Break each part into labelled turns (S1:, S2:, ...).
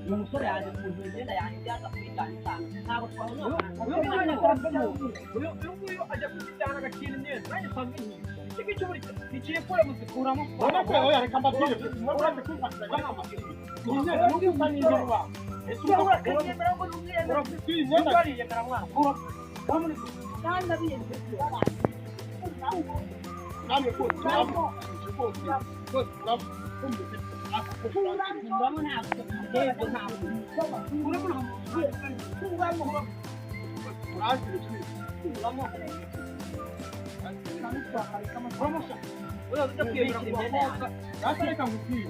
S1: Uyu musore yaje kuzura imyenda yanjye byaza kuyijyana cyane, ntabwo twabona.
S2: Uyu nguyu ajya kuzijyana agakina imyenda, nanjye nsanzwe nkiyo. Iki ngiki buri ntikiyikure muzikuramo.
S3: Ubona ko oya, reka mbabwire, murabe kumfatanya n'amakuru. Iyi myenda ni uko n'inzoba. Ese
S1: Urakanyemera ngo n'umwenda?
S3: Urafite iyi myenda?
S2: Uriyemera mwana?
S1: Kandi abiyenze.
S3: Namwe rwose rwose rwose murakumbuye.
S1: Kuramo, ntabwo yego, ntabwo kuramo, kuramo.
S2: Uraza kwiyemera ku bakobwa?
S3: Reka nkubwire.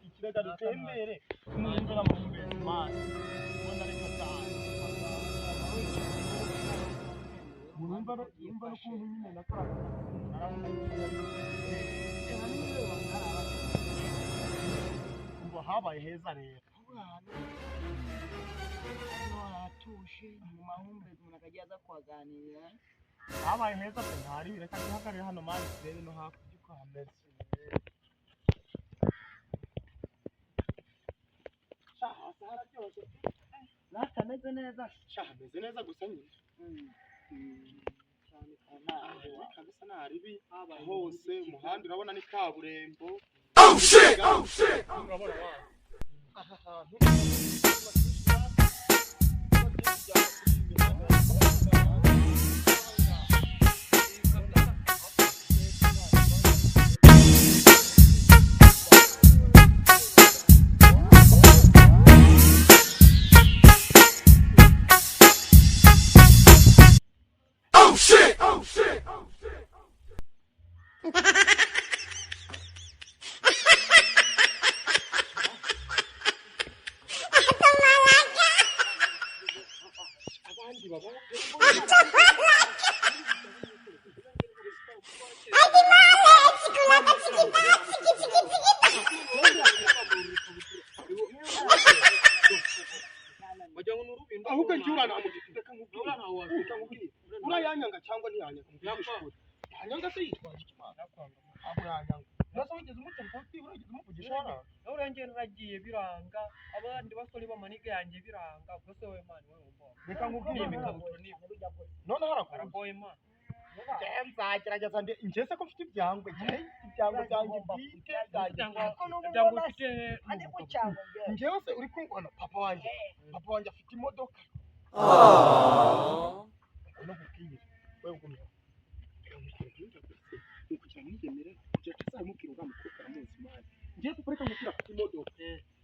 S3: Ikirega dutembere tumwumve n'amahumbezi mani, ubona reka cyane murumva yumva n'ukuntu nyine nakoraga, narabona umva habaye heza rero.
S1: Haratuje mu mahumbezi, umuntu akajya aza kuhaganirira.
S3: Habaye heza pe, ntari reka duhagarare hano mani, turebe no hakurya uko hameze. Sha, hasi hararyoshye pe.
S1: Natameze neza.
S3: Sha, hameze neza gusa nyine.
S1: Cyane cyane.
S3: Kabisa ntaribi hose, umuhanda urabona ni kaburimbo. Oh shit, oh shit, urabona wa aha hantu.
S4: Oh shit! Oh shit! Oh shit!
S3: Abandi baba
S2: Wagira ngo ni urubindo.
S3: Ahubwo njye uranamugita, reka nkubwire, reka nkubwire, urayanyanga cyangwa ntiyanyanga? Mvugishe ukuri, yanyanga se yitwaje iki mana? Ahubwo yanyanga nase wigeze umutereta, byibura wigeze umuvugisha hariya?
S2: Nawe urangiye naragiye biranga, abandi basore b'amaniga yanjye biranga, ubwo se wowe mani, wowe wumva
S3: Reka nkubwire.
S2: Iyi mikabutura ni
S3: Noneho harakuze.
S2: Aragoye mani.
S3: Njye nzagerageza njye se ko mfite ibyangwe, njye ibyangwe byanjye bwite byanjye.
S2: Ibyango ufite?
S1: Ariko cyangwa njye
S3: Njyewe se uri kumva, papa wanjye, papa wanjye afite imodoka. No kubwira wewe ugumye, reka nkubwire ndaguse ni ukugira mwiyemere kugira tuzabimubwira uriya mukobwa aramuzi mani. Njyewe papa, reka nkubwire, afite imodoka,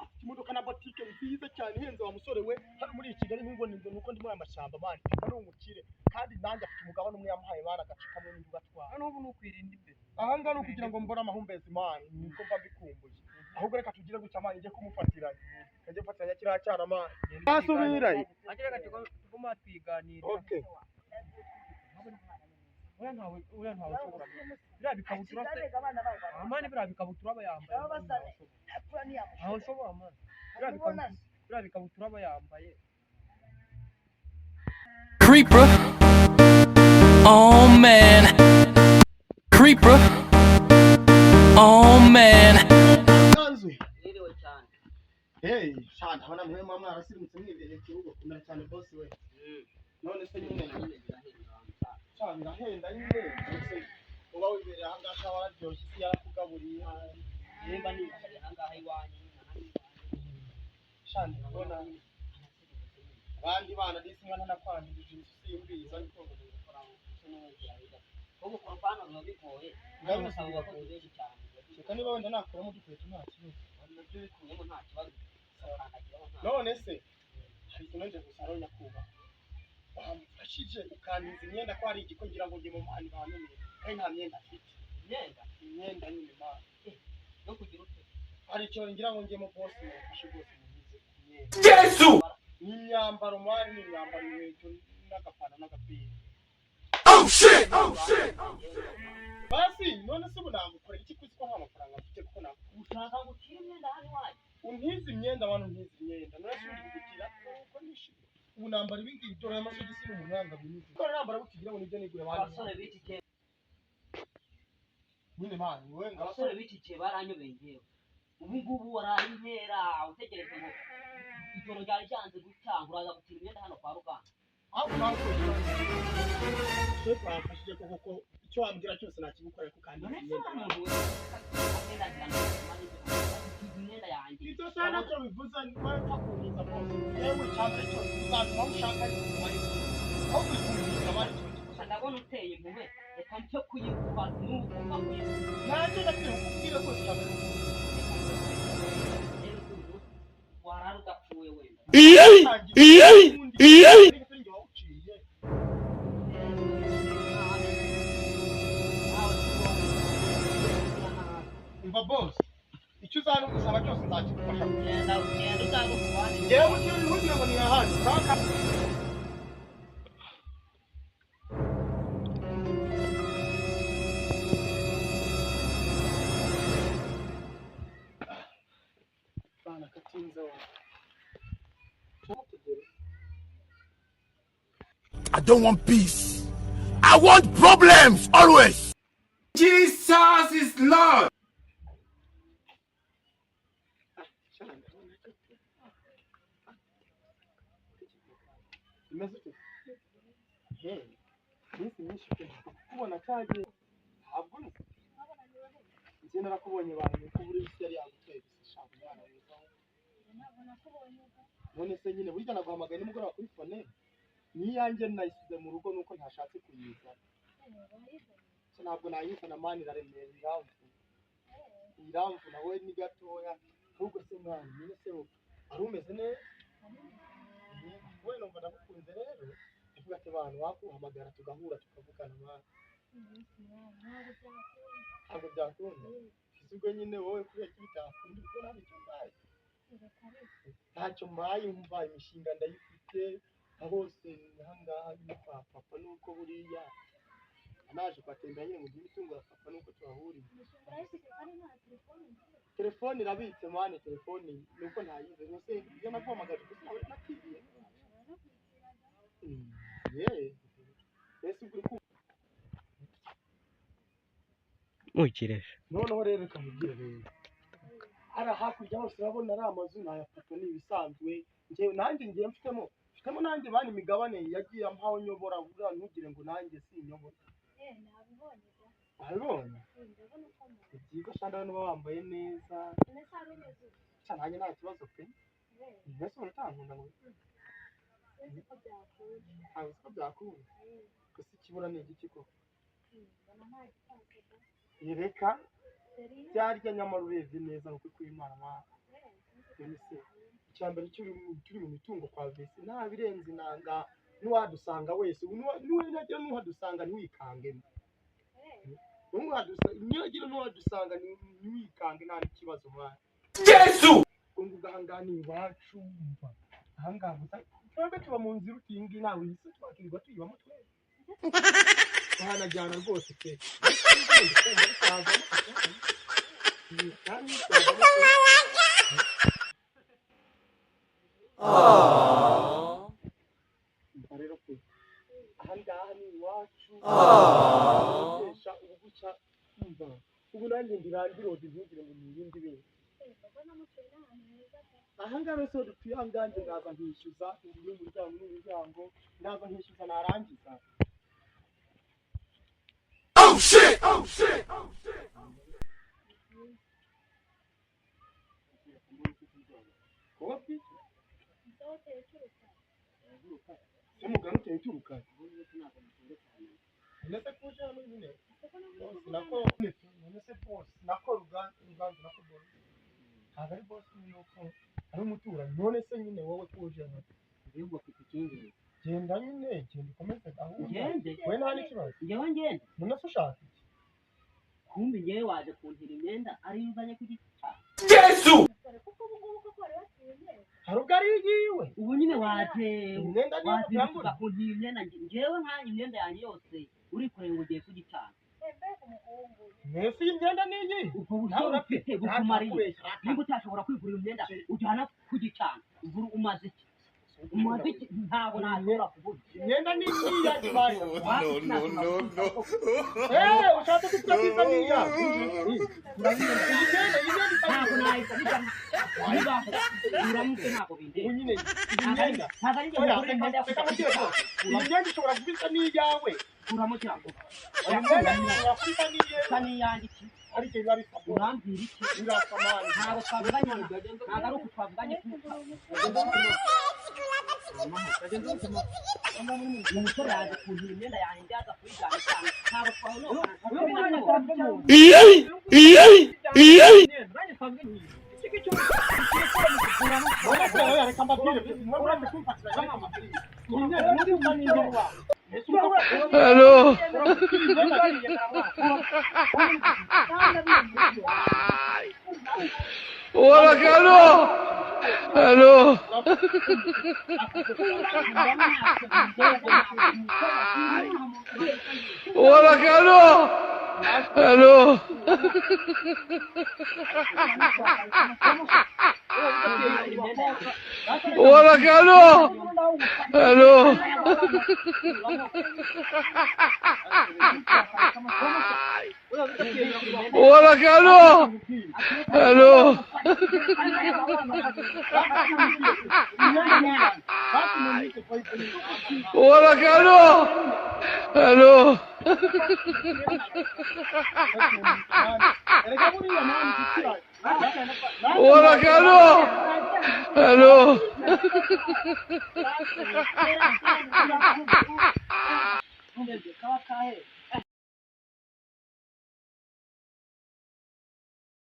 S3: afite imodoka na botike nziza cyane ihenze wa musore we, hano muri iyi Kigali. Ntubone inzu nuko ndi muri aya mashyamba mani, papa ni umukire kandi nanjye afite umugabane umwe yamuhaye mani, agace kamwe n'indi ugatwara.
S2: Hano ubu ni ukwirinda imbere.
S3: Aha ngaha ni ukugira ngo mbone amahumbezi mani, niko mba mbikumbuye. Ahubwo reka tugire gutya mani, njye kumufatiranya, kajye gufatiranya kiriya cyana mani, nasubirayo.
S2: Agira gati tuguma twiganirira.
S3: Okay.
S2: Uriya ntawe ushobora biriya bikabutura se mani, biriya bikabutura aba yambaye.
S1: Baba basa
S2: Ntawe ushobora mani, biriya bikabutura aba yambaye.
S5: Creeper. Oh man. Creeper. Oh man.
S3: Kanzu.
S1: Yiriwe cyane.
S3: Hey, sha, ndabona mwe mwa mwarasirimutse mwibereye ikibuga kumera cyane boss we. None se nyine sha birahenda nyine, ese uba wibereye aha ngaha wararyoshye, isi yarakugaburiye.
S1: Nimba nicaye ahangaha iwanyu, nyine aha ni iwanyu.
S3: Abandi bana disi mwana nakwandurije inzu simbizi, ariko ngo ni amafaranga.
S1: Ko gukoropa hano biba bigoye.
S3: Ndabizi.
S1: Usanga abakozi benshi cyane.
S3: Reka niba wenda nakuramo udukweto nta kibazo.
S1: Nabyo bikuyemo nta kibazo. Ukandagiraho nta.
S3: None se hari ikintu nje gusa rero nyakubahwa, wamfashije ukantiza imyenda, ko hari igiko ngira ngo njye mu mani bantumire kandi nta myenda mfite.
S1: Imyenda
S3: Imyenda nyine mani.
S1: yo kugira ute?
S3: Hari ikintu ngira ngo njye mu bosi, mumfashe rwose muntize imyenda.
S4: Yesu!
S3: Ni imyambaro mani, ni imyambaro, inkweto n'agapantaro n'agapira.
S4: Oh shit! Oh shit!
S3: Basi none se ubu nagukorera iki, kuzi ko nta mafaranga mfite kuko nakugura?
S1: Ushaka ngo utire imyenda hano iwanyu?
S3: Untize imyenda abantu, untize imyenda. None se ubundi kugira nuko nishimye ubu nambara ibi ngibi? Dore amasogisi n'umunanga binini, ko nambara butigira ngo nibyo nigure abandi.
S1: Abasore b'iki gihe,
S3: Nyine mani wowe ngo
S1: abasore b'iki gihe baranyobeye njyewe. Ubu ngubu waraye inkera utegereje ngo ijoro ryari ryanze gucya ngo uraza gutira imyenda hano kwa Ruganda.
S3: Aho bamfashije, bamfashije koko, ko icyo wambwira cyose nakigukorera kuko kandi
S1: None se
S3: imyenda
S1: wa muntu we, agenda agira ngo utize imyenda yanjye.
S3: Ibyo se nacyo bivuze wowe upfa kuntiza rwose. Yewe, icyambere cyose uzatuma aho ushaka, ariko wari aho kuyikuntiza bari ikintu
S1: Gusa ndabona uteye impuhwe, reka ncyo kuyikuba n'ubu kuva kuyikuba.
S3: Nanjye ndakwiye kukubwira rwose icyambere.
S1: Rero uyu munsi warara udapfuye wenda.
S4: Iye!
S3: Wawuciye. Umva boss, icyo uzana gusaba cyose nzakigufasha.
S1: Genda ugenda uzaza ku bandi.
S3: Ngewe ugiye ntugire ngo ni ahandi paka. Bana katinze wa.
S4: I don't want peace. I want problems always. Jesus is Lord.
S3: Imeze ute? Hey, iminsi myinshi pe kubona cyagiye ntabwo nzi. Njye narakubonye bantu ko buri isi yari yaguteye gusa shaka umwana mwiza. None se nyine burya naguhamagaye nimugoroba kuri phone, n'iyanjye nayisize mu rugo nuko ntashatse kuyizana. So ntabwo nayizana mani, iraremera, iramvuna, iramvuna. We ni gatoya ahubwo se mwana nyine se wari umeze neza we? Numva ndagukunze rero, ndavuga ati abantu wakuhamagara tugahura tukavugana mwana. Ntabwo byakunda ese ubwo nyine wowe kubera ko bitakunda kuko nta icyo mbaye, ntacyo mbaye. Umva, imishinga ndayifite nka hose ahangaha ni kwa papa, nuko buriya naje kuhatembera nyine ngo ngire imitungo ya papa nuko tuhahuriye. Telefone irabitse mani, telefone nuko ntayize rwose. Iyo naguhamagaje gusa nawe natiriye yeee mbese ubwo uri kumva.
S2: Mukiresha.
S3: Noneho rero reka nkubwire rero, hariya hakurya hose urabona ari amazu ni aya papa, ni ibisanzwe. Njyewe nanjye ngiye mfitemo nanjye bani imigabane yagiye ampaho nyobora. Buriya ntugire ngo nanjye sinyobora. Wabibonye, ni byiza kandi urabona uba wambaye neza. Sha nanjye nta kibazo pe. Mbese ubona utankunda ngo ntabwo siko byakunda gusa ikibura ni igiki koko? Reka byarya nyamara urebye neza ni ukuri kw'Imana mwana. None se icya mbere turi mu mitungo kwa vesi nta birenze inanga, n'uwadusanga wese ubu niwagira n'uhadusanga ntiwikange, niwagira n'uwadusanga ntiwikange, nta n'ikibazo mwana.
S4: Yesu!
S3: Ubwo ngubwo ahangaha ni iwacu. Umva, ahangaha gusa twebwe tuba mu nzu iruta iyi ngiyi, ntawe ihise twakirirwa tuyibamo twese twahanajyana rwose pe. Kandi twavamo pe. Umva rero pe, ahangaha ni iwacu gukoresha ubu guca. Umva, ubu nanjye ndirandirode, ntugire ngo ni ibindi bintu. Ahangaha rero siho dutuye. Ahangaha njye ndaza nkishyuza uyu n'umuryango n'umuryango, ndaza nkishyuza narangiza.
S4: Oh shit! Oh shit! Oh shit!
S3: Kuba bwite. Se mugani uteye uturuka. Ndetse kuje hano nyine. Boss nako none se boss nako Ruganzu nako boss. Ntabwo ari boss nyine uko ari umuturanyi. None se nyine wowe kuje hano.
S1: Ahubwo afite icyizere.
S3: Genda nyine, genda ukomeze gahunda.
S1: Ngende?
S3: We nta n'ikibazo.
S1: Njyewe ngende?
S3: None se ushaka iki?
S1: Kumbe njyewe waje kuntira imyenda ariyo uzanye ku giti cyawe.
S6: Kuko ubu ngubu koko wari watiye imyenda.
S3: Hari ubwo ari iyiwe.
S1: Ubu nyine waje
S3: Imyenda niyo
S1: wazinduka
S3: kurangura.
S1: kuntira imyenda, njyewe nkanjye imyenda yanjye yose urikoreye ngo ugiye kugicana.
S6: Mbega umuhungu.
S3: Mwese iyi myenda ni iyi.
S1: Ubwo busore ufite bukumariye. Nimba utashobora kwigurira imyenda ujyana kugicana, ubwo umaze iki? Umaze iki? Ntabwo nashobora kuvuga.
S3: Imyenda ni iyi ya Kimari.
S4: No, no, no, no.
S3: Eh, ushatse kuvuga ko isa n'iya. Iyi myenda, iyi myenda isa
S1: Ntabwo
S3: n'iya.
S1: nahita bibaho. Uramutse ntabwo bindeba.
S3: Ubu nyine iyi myenda.
S1: Ntabwo ari njye
S3: Oya,
S1: mugurira imyenda yo
S3: reka mubwire ko iyi myenda ishobora kuba isa n'iyawe.
S1: Kuramo cyangwa
S3: Iyi myenda ishobora kuba isa n'iyawe.
S1: isa n'iyanjye iki?
S3: Ariko biba bisa.
S1: Urambwira iki?
S3: Birasa mani.
S1: Ntabwo twavuganye, ntabwo ari uku twavuganye. Umusore yaje kuntira imyenda yanjye aza kuyijyana cyane, ntabwo twahonokana.
S3: None se oya, reka mbabwire. Muramaze kumfatira iyi myenda muri isa n'iyawe. Ese ubwo
S5: Hello. Wala hello. Hello. Wala hello. Hello. Wala hello. Hello. Wala hello. Hello. Wala hello. Hello.
S3: Erega buriya mani gukira.
S5: Wala hello. Hello.
S1: Kaba kahe.